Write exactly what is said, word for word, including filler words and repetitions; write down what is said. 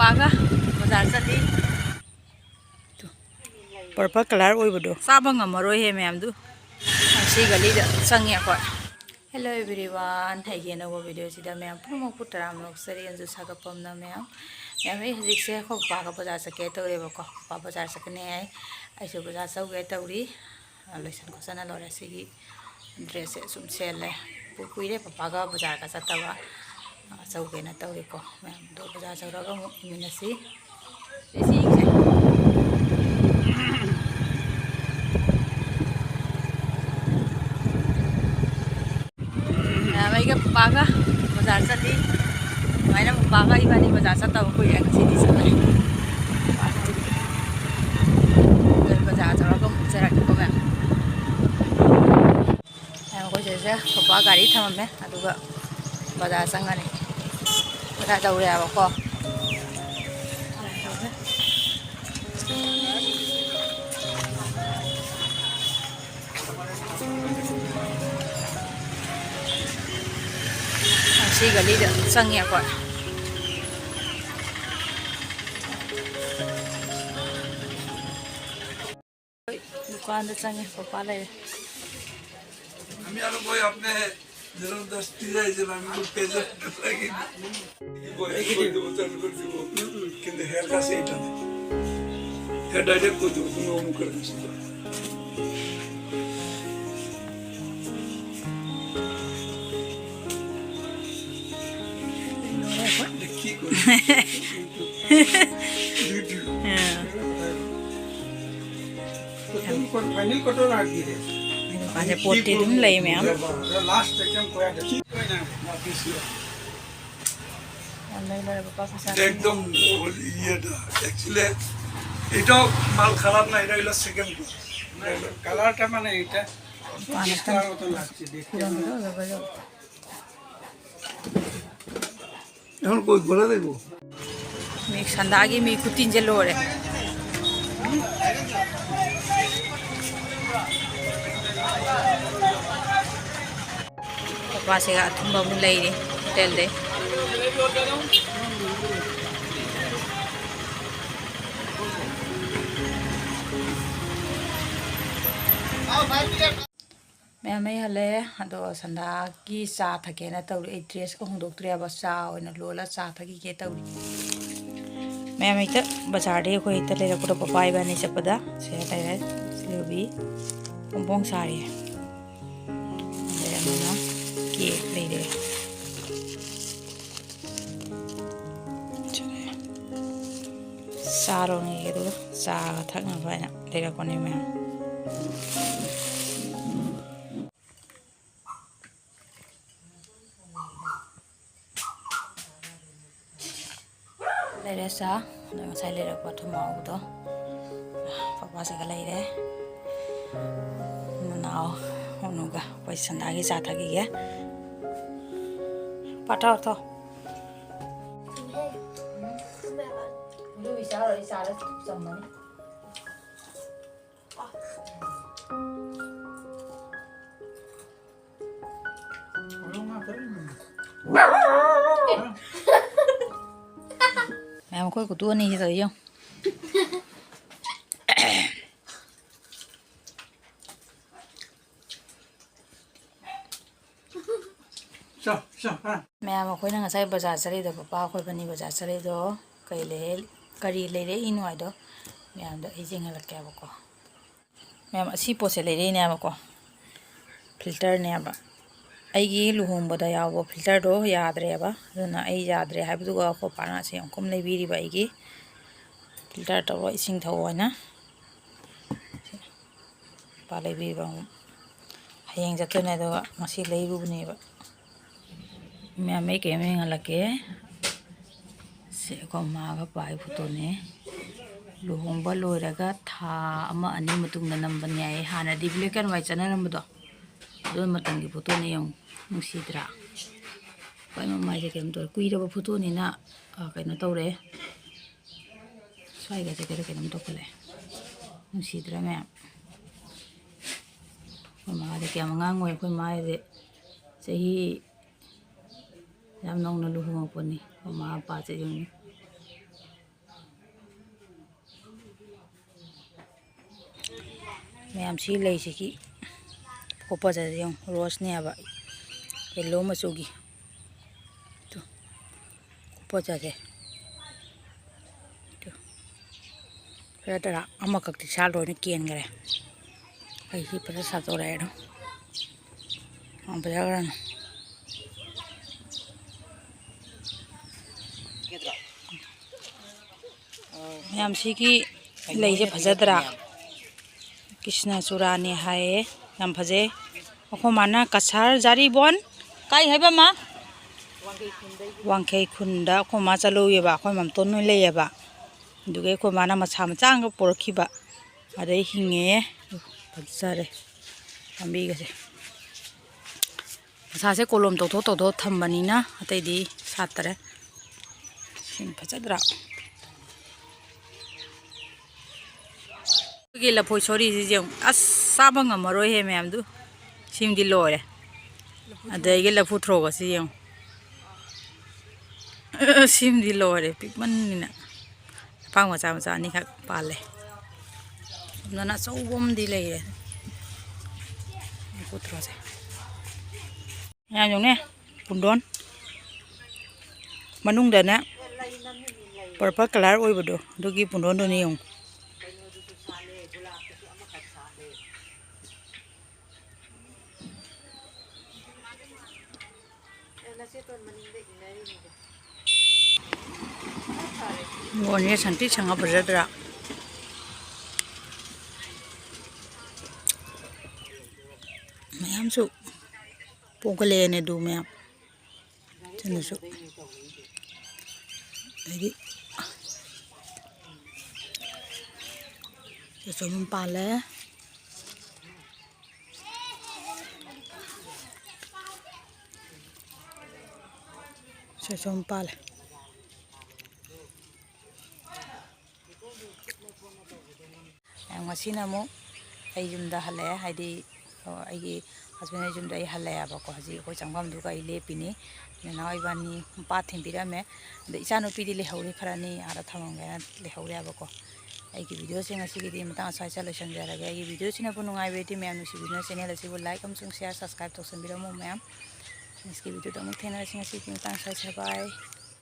ꯄꯥꯒ ꯕꯖꯥꯔ ꯆꯠꯂꯤ꯫ Purple colour ꯑꯣꯏꯕꯗꯣ꯫ ꯆꯥꯕ ꯉꯝꯃꯔꯣꯏꯍꯦ ꯃꯌꯥꯝꯗꯨ꯫ ꯁꯤ ꯒꯂꯤꯗ ꯆꯪꯉꯦ ꯑꯩꯈꯣꯏ꯫ Hello everyone, ꯑꯩꯒꯤ ꯑꯅꯧꯕ ꯚꯤꯗꯤꯑꯣꯁꯤꯗ ꯃꯌꯥꯝ ꯄꯨꯝꯅꯃꯛꯄꯨ ꯇꯔꯥꯝꯅ ꯑꯣꯛꯆꯔꯤ꯫ ꯑꯟꯖꯨ ꯁꯥꯒꯠꯄꯝꯅ ꯃꯌꯥꯝ꯫ ꯃꯌꯥꯝ, ꯑꯩ ꯍꯧꯖꯤꯛꯁꯦ ꯑꯩꯈꯣꯏ ꯄꯄꯥꯒ ꯕꯖꯥꯔ ꯆꯠꯀꯦ ꯇꯧꯔꯦꯕꯀꯣ꯫ ꯄꯄꯥ ꯕꯖꯥꯔ ꯆꯠꯀꯅꯤ ꯍꯥꯏ, ꯑꯩꯁꯨ ꯕꯖꯥꯔ ꯆꯧꯒꯦ ꯇꯧꯔꯤ꯫ ꯂꯣꯏꯁꯟ ꯈꯣꯠꯆꯟꯅ ꯂꯣꯏꯔꯦ꯫ ꯁꯤꯒꯤ ꯗ꯭ꯔꯦꯁꯁꯦ ꯁꯨꯝ ꯁꯦꯠꯂꯦ꯫ ꯀꯨꯏꯔꯦ ꯄꯄꯥꯒ ꯕꯖꯥꯔꯒ ꯆꯠꯇꯕ꯫ ꯆꯧꯒꯦꯅ ꯇꯧꯔꯤꯀꯣ꯫ ꯃꯌꯥꯝꯗꯣ ꯕꯖꯥꯔ ꯆꯧꯔꯒ ꯑꯃꯨꯛ ꯎꯃꯤꯟꯅꯁꯤ꯫ ꯁꯤ ꯌꯦꯡꯁꯦ꯫ ꯃꯌꯥꯝ ꯑꯩꯒ ꯄꯄꯥꯒ ꯕꯖꯥꯔ ꯆꯠꯂꯤ꯫ ꯑꯗꯨꯃꯥꯏꯅ ꯄꯄꯥꯒ ꯏꯕꯥꯅꯤ ꯕꯖꯥꯔ ꯆꯠꯇꯕ ꯀꯨꯏꯔꯦ꯫ ꯉꯁꯤꯗꯤ ꯆꯠꯂꯦ꯫ ꯕꯖꯥꯔ ꯆꯠꯂꯒ ꯑꯃꯨꯛ ꯎꯖꯔꯛꯀꯦꯀꯣ ꯃꯌꯥꯝ꯫ ꯑꯩꯈꯣꯏ ꯁꯤꯗꯩꯁꯤꯗ ꯄꯄꯥ ꯒꯥꯔꯤ ꯊꯝꯃꯝꯃꯦ, ꯑꯗꯨꯒ ꯕꯖꯥꯔ ꯆꯪꯉꯅꯤ꯫ ꯕꯖꯥꯔ ꯇꯧꯔꯦꯕꯀꯣ꯫ ꯁꯤ ꯒꯂꯤꯗ ꯆꯪꯉꯦ ꯑꯩꯈꯣꯏ꯫ ꯗꯨꯀꯥꯟꯗ ꯆꯪꯉꯦ, ꯄꯄꯥ ꯂꯩꯔꯦ꯫ আমি আৰু মই আপুনি জনম দশ পিজাই যে আমি পেজত লাগি দিব, কৰি দিব, চালু কৰি দিব। কিন্তু হেয়াৰ কাছে এটা নেই। হেয়ার ডাইরেক্ট করে দিব, তুমি অমুকের কাছে যাও। কি করে? হ্যাঁ। ꯃꯥꯁꯦ ꯄꯣꯠꯇꯤ ꯑꯗꯨꯝ ꯂꯩ ꯃꯌꯥꯝ꯫ ꯌꯥꯝ ꯂꯩ ꯂꯣꯏꯔꯦ ꯄꯄꯥ ꯄꯩꯁꯥ꯫ একদম ইয়েটা, অ্যাকচুয়ালি এটাও মাল খারাপ না, এটা হলো সেকেন্ড। কালারটা মানে এটা ꯃꯄꯥꯟ ꯑꯝꯇꯪ ꯃꯇꯝ ꯂꯥꯛꯁꯤꯗꯤ꯫ ꯈꯨꯔꯨꯝꯕꯗꯣ ꯑꯣꯏꯔꯕ꯭ꯔꯣ? এখন কই, ঘোরা দেখবো? ꯃꯤ ꯁꯟꯗꯥꯒꯤ ꯃꯤ ꯈꯨꯇꯤꯟꯁꯦ ꯂꯣꯏꯔꯦ꯫ ꯄꯄꯥꯁꯤꯒ ꯑꯊꯨꯝꯕ ꯑꯃꯨꯛ ꯂꯩꯔꯤ ꯍꯣꯇꯦꯜꯗꯩ꯫ ꯃꯌꯥꯝ, ꯑꯩ ꯍꯜꯂꯛꯑꯦ꯫ ꯑꯗꯣ ꯁꯟꯗꯥꯒꯤ ꯆꯥ ꯊꯛꯀꯦꯅ ꯇꯧꯔꯤ꯫ ꯑꯩ dress ꯀ ꯍꯣꯡꯗꯣꯛꯇ꯭ꯔꯤꯑꯕ, ꯆꯥ ꯑꯣꯏꯅ ꯂꯣꯜꯂ ꯆꯥ ꯊꯛꯈꯤꯒꯦ ꯇꯧꯔꯤ꯫ ꯃꯌꯥꯝ, ꯍꯦꯛꯇ ꯕꯖꯥꯔꯗꯒꯤ ꯑꯩꯈꯣꯏ ꯍꯦꯛꯇ ꯂꯩꯔꯛꯄꯗꯣ, ꯄꯄꯥ ꯏꯕꯥꯅꯤ ꯆꯠꯄꯗ꯫ ꯁꯤꯗ ꯂꯩꯔꯦ ꯖꯤꯂꯤꯕꯤ, ꯐꯣꯡ ꯐꯣꯡ ꯁꯥꯔꯤ꯫ ꯑꯗꯩ ꯑꯃꯅ cake ꯂꯩꯔꯦ꯫ ꯆꯥ ꯂꯣꯟꯒꯦ, ꯑꯗꯨꯒ ꯆꯥꯒ ꯊꯛꯅꯕ ꯍꯥꯏꯅ ꯂꯩꯔꯛꯄꯅꯦ ꯃꯌꯥꯝ꯫ ꯂꯩꯔꯦ ꯆꯥ꯫ ꯑꯗꯣ ꯉꯁꯥꯏ ꯂꯩꯔꯛꯄ ꯊꯨꯝ ꯌꯥꯎꯕꯗꯣ꯫ ꯄꯄꯥꯁꯤꯒ ꯂꯩꯔꯦ꯫ ꯅꯅꯥꯎ ꯎꯅꯨꯒ ꯑꯩꯈꯣꯏ ꯁꯟꯗꯥꯒꯤ ꯆꯥ ꯊꯛꯈꯤꯒꯦ꯫ ꯄꯥꯊꯥꯎ ꯊꯣ꯫ ꯑꯗꯨꯒꯤ ꯆꯥꯔꯣꯏ, ꯆꯥꯔ ꯆꯝꯃꯅꯤ꯫ ꯃꯌꯥꯝ, ꯑꯩꯈꯣꯏ ꯈꯨꯇꯨ ꯑꯅꯤꯁꯤ ꯇꯧꯔꯤ ꯌꯦꯡꯉꯨ꯫ ꯆꯣ, ꯆꯣ, ꯍꯥ꯫ ꯃꯌꯥꯝ, ꯑꯩꯈꯣꯏꯅ ꯉꯁꯥꯏ ꯕꯖꯥꯔ ꯆꯠꯂꯤꯗꯣ, ꯄꯄꯥ ꯑꯩꯈꯣꯏꯕꯅꯤ ꯕꯖꯥꯔ ꯆꯠꯂꯤꯗꯣ, ꯀꯔꯤ ꯂꯩ-, ꯀꯔꯤ ꯂꯩꯔꯛꯏꯅꯣ ꯍꯥꯏꯗꯣ ꯃꯌꯥꯝꯗꯣ ꯑꯩ ꯌꯦꯡꯍꯜꯂꯛꯀꯦꯕꯀꯣ꯫ ꯃꯌꯥꯝ, ꯑꯁꯤ ꯄꯣꯠꯁꯦ ꯂꯩꯔꯛꯏꯅꯦꯕꯀꯣ, filter ꯅꯦꯕ꯫ ꯑꯩꯒꯤ ꯂꯨꯍꯣꯡꯕꯗ ꯌꯥꯎꯕ filter ꯗꯣ ꯌꯥꯗ꯭ꯔꯦꯕ, ꯑꯗꯨꯅ ꯑꯩ ꯌꯥꯗ꯭ꯔꯦ ꯍꯥꯏꯕꯗꯨꯒ ꯑꯩꯈꯣꯏ ꯄꯥꯅ ꯑꯁꯤ ꯑꯃꯨꯛꯀꯨꯝ ꯂꯩꯕꯤꯔꯤꯕ ꯑꯩꯒꯤ filter ꯇꯧꯔ ꯏꯁꯤꯡ ꯊꯛꯑꯣ ꯍꯥꯏꯅ꯫ ꯂꯨꯄꯥ ꯂꯩꯕꯤꯕ ꯑꯃꯨꯛ꯫ ꯍꯌꯦꯡ ꯆꯠꯇꯣꯏꯅꯦ, ꯑꯗꯨꯒ ꯉꯁꯤ ꯂꯩꯔꯨꯕꯅꯦꯕ꯫ ꯃꯌꯥꯝ, ꯑꯩ ꯀꯩꯝ ꯌꯦꯡꯍꯜꯂꯛꯀꯦ꯫ ꯁꯤ ꯑꯩꯈꯣꯏ ꯃꯥꯒ ꯄꯥꯒꯤ photo ꯅꯦ꯫ ꯂꯨꯍꯣꯡꯕ ꯂꯣꯏꯔꯒ ꯊꯥ ꯑꯃ ꯑꯅꯤ ꯃꯇꯨꯡꯗ ꯅꯝꯕꯅꯦ ꯍꯥꯏꯌꯦ꯫ ꯍꯥꯟꯅꯗꯤ black and white ꯆꯠꯅꯔꯝꯕꯗꯣ, ꯑꯗꯨ ꯃꯇꯝꯒꯤ photo ꯅꯦ ꯌꯦꯡꯉꯨ꯫ ꯅꯨꯡꯁꯤꯗ꯭ꯔꯥ? ꯍꯣꯏ, ꯃꯃꯥꯏꯁꯦ ꯀꯩꯅꯣ ꯇꯧꯔꯦ꯫ ꯀꯨꯏꯔꯕ photo ꯅꯤꯅ, ꯑ, ꯀꯩꯅꯣ ꯇꯧꯔꯦ꯫ ꯁ꯭ꯋꯥꯏꯒꯁꯦ ꯀꯩꯅꯣ ꯀꯩꯅꯣꯝ ꯇꯧꯈꯠꯂꯛꯑꯦ꯫ ꯅꯨꯡꯁꯤꯗ꯭ꯔꯥ ꯃꯌꯥꯝ? ꯑꯩꯈꯣꯏ ꯃꯥꯗꯤ ꯀꯌꯥꯝ ꯑꯉꯥꯡ ꯑꯣꯏ, ꯑꯩꯈꯣꯏ ꯃꯥꯗꯤ ꯆꯍꯤ ꯌꯥꯝ ꯅꯧꯅ ꯂꯨꯍꯣꯡꯉꯛꯄꯅꯤ꯫ ꯑꯩꯈꯣꯏ ꯃꯥ ꯃꯄꯥꯁꯦ ꯌꯦꯡꯉꯨ꯫ ꯃꯌꯥꯝꯁꯤ ꯂꯩꯁꯤꯒꯤ ꯈꯨꯐꯖꯁꯦ ꯌꯦꯡꯉꯨ, ꯔꯣꯁꯅꯦꯕ, ꯌꯦꯜꯂꯣ ꯃꯆꯨꯒꯤ꯫ ꯇꯨ, ꯈꯨꯐꯖꯁꯦ꯫ ꯇꯨ꯫ ꯐꯖꯗ꯭ꯔꯥ? ꯑꯃꯈꯛꯇꯤ ꯁꯥꯠ ꯂꯣꯏꯅ ꯀꯦꯟꯈ꯭ꯔꯦ꯫ ꯑꯩ ꯁꯤ ꯐꯖ ꯁꯥꯠꯇꯣꯔꯛꯑꯦ ꯑꯗꯨꯝ꯫ ꯌꯥꯝ ꯐꯖꯈ꯭ꯔꯅꯤ꯫ ꯃꯌꯥꯝꯁꯤꯒꯤ ꯂꯩꯁꯦ ꯐꯖꯗ꯭ꯔꯥ? ꯀ꯭ꯔꯤꯁꯅ ꯆꯨꯔꯥꯅꯤ ꯍꯥꯏꯌꯦ, ꯌꯥꯝ ꯐꯖꯩ꯫ ꯑꯩꯈꯣꯏ ꯃꯥꯅ ꯀꯁꯥꯔ ꯖꯥꯔꯤꯕꯣꯟ, ꯀꯥꯏ ꯍꯥꯏꯕ ꯃꯥ? ꯋꯥꯡꯈꯩ ꯈꯨꯟꯗ ꯑꯩꯈꯣꯏ ꯃꯥ ꯆꯠꯂꯨꯏꯌꯦꯕ, ꯑꯩꯈꯣꯏ ꯃꯥꯝꯇꯣꯟ ꯍꯣꯏ ꯂꯩꯌꯦꯕ꯫ ꯑꯗꯨꯒꯤ ꯑꯩꯈꯣꯏ ꯃꯥꯅ ꯃꯁꯥ ꯃꯆꯥ ꯑꯃꯒ ꯄꯣꯔꯛꯈꯤꯕ, ꯑꯗꯩ ꯍꯤꯡꯉꯦ꯫ ꯐꯖꯔꯦ ꯄꯥꯝꯕꯤꯒꯁꯦ꯫ ꯃꯁꯥꯁꯦ ꯀꯣꯂꯣꯝ ꯇꯧꯊꯣꯛ ꯇꯧꯊꯣꯛ ꯊꯝꯕꯅꯤꯅ ꯑꯇꯩꯗꯤ ꯁꯥꯠꯇꯔꯦ꯫ ꯁꯤꯡ ꯐꯖꯗ꯭ꯔꯥ? ꯑꯩꯈꯣꯏꯒꯤ ꯂꯐꯣꯏ ꯁꯣꯔꯤꯁꯤ ꯌꯦꯡꯉꯨ꯫ ꯑꯁ, ꯆꯥꯕ ꯉꯝꯃꯔꯣꯏꯍꯦ ꯃꯌꯥꯝꯗꯨ꯫ ꯁꯤꯃꯗꯤ ꯂꯣꯏꯔꯦ꯫ ꯑꯗꯒꯤ ꯂꯐꯨ ꯊ꯭ꯔꯣꯒꯁꯤ ꯌꯦꯡꯉꯨ꯫ ꯑ, ꯁꯤꯃꯗꯤ ꯂꯣꯏꯔꯦ, ꯄꯤꯛꯃꯟꯅꯤꯅ꯫ ꯂꯐꯥꯡ ꯃꯆꯥ ꯃꯆꯥ ꯑꯅꯤꯈꯛ ꯄꯥꯜꯂꯦ꯫ ꯑꯗꯨꯅ ꯑꯆꯧꯕ ꯑꯃꯗꯤ ꯂꯩꯔꯦ꯫ ꯂꯐꯨ ꯊ꯭ꯔꯣꯁꯦ꯫ ꯃꯌꯥꯝ ꯌꯦꯡꯉꯨꯅꯦ, ꯄꯨꯡꯗꯣꯟ꯫ ꯃꯅꯨꯡꯗꯅꯦ purple colour ꯑꯣꯏꯕꯗꯣ, ꯑꯗꯨꯒꯤ ꯄꯨꯡꯗꯣꯟꯗꯨꯅꯦ ꯌꯦꯡꯉꯨ꯫ ꯄꯨꯡꯗꯣꯟꯁꯦ ꯁꯪꯇ꯭ꯔꯤꯛ ꯁꯪꯉ ꯐꯖꯗ꯭ꯔꯥ? ꯃꯌꯥꯝꯁꯨ ꯄꯣꯝꯈꯠꯂꯛꯑꯦꯅꯦ ꯑꯗꯨ ꯃꯌꯥꯝ꯫ ꯁꯤꯅꯁꯨ꯫ ꯑꯗꯩꯗꯤ ꯁꯤꯁꯨ ꯑꯗꯨꯝ ꯄꯥꯜꯂꯦ꯫ ꯁꯤꯁꯨ ꯑꯗꯨꯝ ꯄꯥꯜꯂꯦ꯫ ꯉꯁꯤꯅ ꯑꯃꯨꯛ ꯑꯩ ꯌꯨꯝꯗ ꯍꯜꯂꯛꯑꯦ, ꯍꯥꯏꯗꯤ, ꯑꯩꯒꯤ husband ꯍꯣꯏ ꯌꯨꯝꯗ ꯑꯩ ꯍꯜꯂꯛꯑꯦꯕꯀꯣ꯫ ꯍꯧꯖꯤꯛ ꯑꯩꯈꯣꯏ ꯆꯪꯐꯝꯗꯨꯒ ꯑꯩ ꯂꯦꯞꯄꯤꯅꯤ꯫ ꯅꯅꯥꯎ ꯏꯕꯥꯅꯤ ꯃꯄꯥ ꯊꯤꯟꯕꯤꯔꯝꯃꯦ꯫ ꯑꯗ ꯏꯆꯥꯅꯨꯄꯤꯗꯤ ꯂꯩꯍꯧꯔꯤ, ꯈꯔꯅꯤ ꯑꯥꯗ ꯊꯝꯃꯝꯒꯦꯅ ꯂꯩꯍꯧꯔꯦꯕꯀꯣ꯫ ꯑꯩꯒꯤ videoꯁꯦ ꯉꯁꯤꯒꯤꯗꯤ ꯃꯇꯥꯡ ꯑꯁ꯭ꯋꯥꯏꯗ ꯂꯣꯏꯁꯤꯟꯖꯔꯒꯦ꯫ ꯑꯩꯒꯤ videoꯁꯤꯅ ꯅꯨꯡꯉꯥꯏꯕꯤꯔꯗꯤ ꯃꯌꯥꯝ ꯅꯨꯡꯁꯤꯕꯤꯗꯨꯅ channel ꯑꯁꯤꯕꯨ like ꯑꯃꯁꯨꯡ share, subscribe ꯇꯧꯁꯟꯕꯤꯔꯝꯃꯨ ꯃꯌꯥꯝ꯫ Next videoꯗ ꯑꯃꯨꯛ ꯊꯦꯡꯅꯔꯁꯤ꯫ ꯉꯁꯤꯒꯤ ꯃꯇꯥꯡ ꯑꯁ꯭ꯋꯥꯏꯗ bye꯫